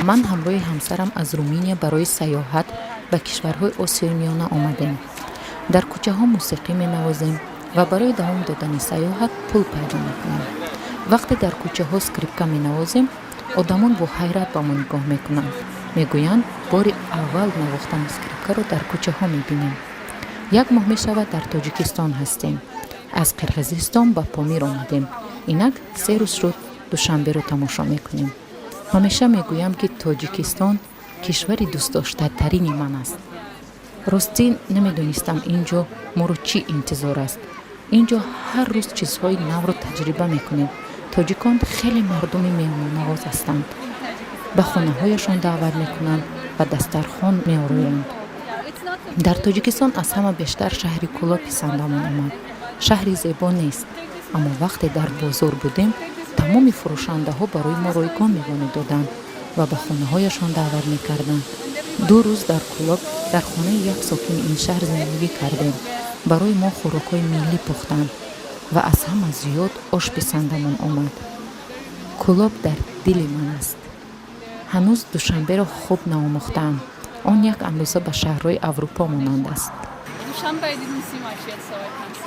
Ман ҳамроҳи ҳамсарам аз Руминия барои сайёҳат ба кишварҳои Осиёи Миёна омадем. Дар кӯчаҳо мусиқӣ менавозем ва барои давом додани сайёҳат пул пайдо мекунем. Вақте дар кӯчаҳо скрипка менавозем, одамон бо ҳайрат ба мо нигоҳ мекунанд. Мегӯянд, бори аввал навохтани скрипкаро дар кӯчаҳо мебинем. Як моҳ мешавад, дар Тоҷикистон ҳастем. Аз Қирғизистон ба Помир омадем. Инак 3 рӯз шуд, Душанберо тамошо мекунем. Ҳамеша мегӯям, ки Тоҷикистон кишвари дӯстдоштатарини ман аст. Ростӣ, намедонистам, ин ҷо моро чӣ интизор аст. Ин ҷо ҳар рӯз чизҳои навро таҷриба мекунем. Тоҷикон хеле мардуми меҳмоннавоз ҳастанд. Ба хонаҳояшон даъват мекунанд ва дастархон меороянд. Дар Тоҷикистон аз ҳама бештар шаҳри Кӯлоб писандамон омад. Шаҳри зебо нест, аммо вақте дар бозор будем, тамоми фурӯшандаҳо барои мо ройгон мева медоданд ва ба хонаҳояшон даъват мекарданд. 2 рӯз дар Кӯлоб дар хонаи як сокини ин шаҳр зиндагӣ кардем. Барои мо хӯрокҳои миллӣ пухтанд ва аз ҳама зиёд ош писандамон омад. Кӯлоб дар дили ман аст. Ҳанӯз Душанберо хуб наомӯхтаам. Он як андоза ба шаҳрҳои Аврупо монанд аст. Dushanbe I didn't see much yet, so I can't